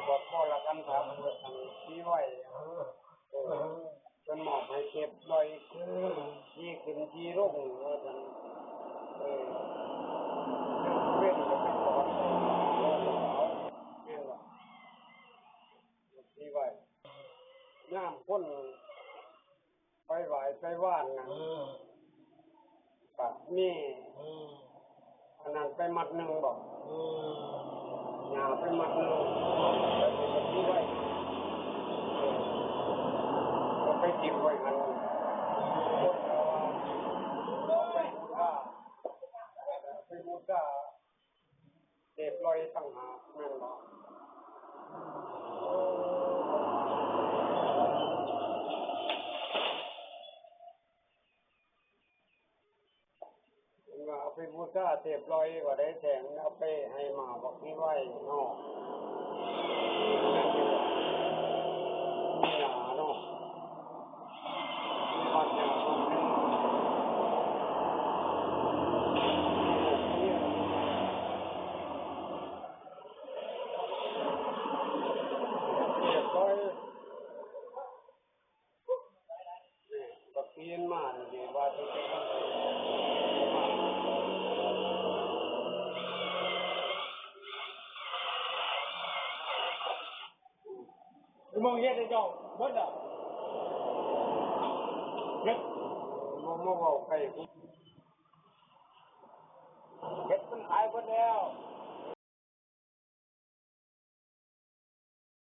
ກໍລະກັນ ຖ້າເພິ່ນມີໄວ້ ເອີ ເພິ່ນມອບໃຫ້ເກັບໄວ້ຄື ທີ່ຂຶ້ນທີ່ລົງ ວ່າຊັ້ນ ເອີ ເລື່ອງເວັນກໍໄປກອດ ແມ່ນບໍ່? ທີ່ໄວ້ ຍາມຄົນໄປໄຫວ້ໄປຫວ້ານນັ້ນ ເອີ ກໍມີ ເອີ ອັນນັ້ນໄປມັດໜຶ່ງບໍ? ເອີ ຫຍ້າໄປມັດໜຶ່ງ ແລ້ວກໍທີ່ໄວ້ ເອີ ກໍໄປຖິ້ມໄວ້ຫັ້ນ ຄົນລະວ່າ ເອົາໄປບູຊາ ເອົາໄປບູຊາ ເສບລອຍຕ່າງຫາກແມ່ນບໍ່? ເພິ່ນວ່າເອົາໄປບູຊາເສບລອຍ ວ່າໄດ້ແສງ ເອົາໄປໃຫ້ໝາບັກທີ່ໄວ້ເນາະ ແມ່ນຢູ່ ມີຫຍ້າເນາະ. ບັກຕີນມານີ້ວ່າຊິເປັນ ມອງເຮັດໃຫ້ເຈົ້າເບິດແລ້ວ ເຮັດ ມາ ມາເວົ້າໃກ້ ເຮັດມັນຂາຍເບິດແລ້ວ.